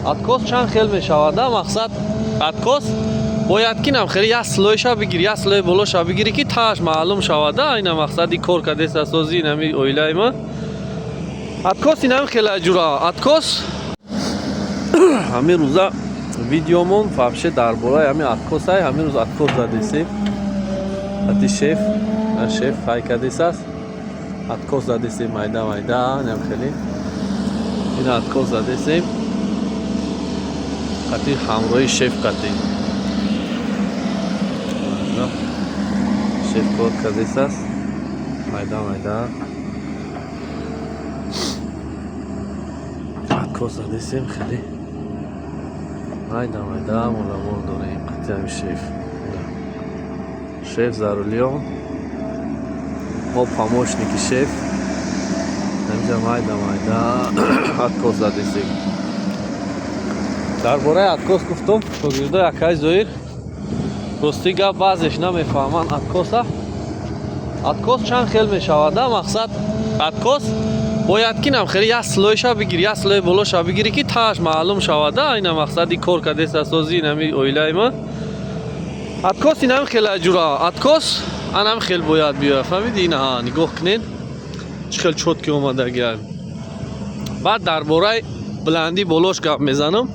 Откос чанд хел мешавад, а? Мақсад, откос бояд ки нам хеле як слой ша бигирӣ, як слой болоша бигирӣ, ки тааш маълум шавад, а? Ина мақсади кор кардеса сози инами оилаи ма. Откос инам хеле ҷура откос. Ҳамин рӯза видеомон вообще дар бораи ҳамин откосай. Ҳамин рӯз откос задесем ати шеф, шеф ҳай кардесааст. Откос задесем майда майда, ням хеле ина откос задесем қати ҳамроҳи шеф, қати шеф кор кардесааст майда майда откос задесем, хеле майда майда моламол дорем қати ҳами шеф. Шеф за рулём, мо помощники шеф. Ҳаминҷа майда майда откос задесем. Дар бораи откос гуфтум, шогирдои акаи Зоир, рости гап, баъзеш намефаҳманд откоса. Откос чанд хел мешавад, а? Мақсад, откос бояд ки нам хеле як слой ша бигирӣ, як слой болоша бигирӣ, ки тааш маълум шавад, а? Ина мақсади кор кардеса сози инами оилаи ма. Откос инам хеле ҷура откос, анам хел бояд биёяд, фаҳмиди? Ина нигоҳ кунед, чӣ хел чёткий омадагиа. Баъд дар бораи баландӣ болош гап мезанам.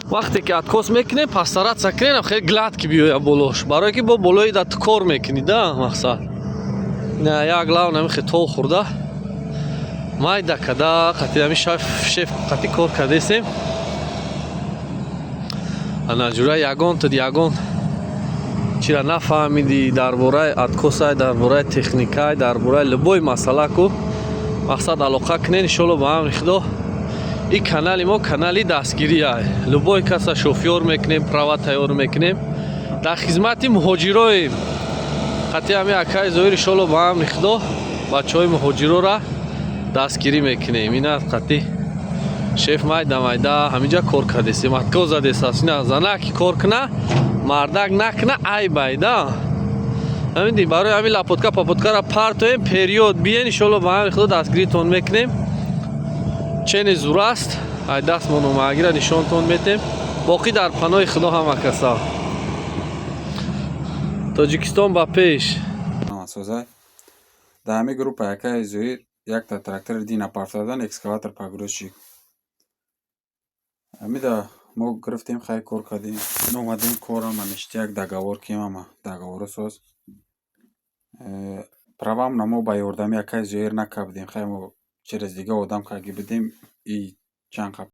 Вақте ки откос мекунем, постараться кунем, хеле гладкий биёяд болош, барое ки бо болои да ту кор мекунӣ, да. Мақсад, ина як главное, ҳами хел тол хӯрда майда када қати ҳами шеф қати кор кардесем. Ана ҷура, ягон ту ягон чира нафаҳмидӣ дар бораи откосай, дар бораи техникай, дар бораи любой масъала ку, мақсад, алоқа кунен. Иншолло, ба амри Худо, ин канали мо канали дастгирия. Любой каса шофёр мекунем, права тайёр мекунем, дар хизмати муҳоҷироем. Қати ҳами акаи Зоир, иншолло, ба амри Худо, бачаҳои муҳоҷирора дастгирӣ мекунем. Ина қати шеф майда майда ҳаминҷа кор кардесем, откос задесаст. Ина занаки кор куна, мардак накуна, айбайда, ҳамиди. Барои ҳамин лопатка папаткара партоем, вперёд биен. Иншолло, ба амри Худо, дастгиритон мекунем. Чени зур аст, ай дастмон омагира нишонтон метем. Боқӣ дар паноҳи Худо ҳама каса. Тоҷикистон ба пеш! Созай, дар ҳамин группа якаи Зоир якта трактори дина партодан, экскаватор, погрузчик. Ҳамида мо гирифтем, хай, кор кардем, омадем, корама ништяк, договор кем, ама договоро соз. Правамона мо ба ёрдами якаи Зоир накардем, хай, мо через дига одам карги будем и чанд.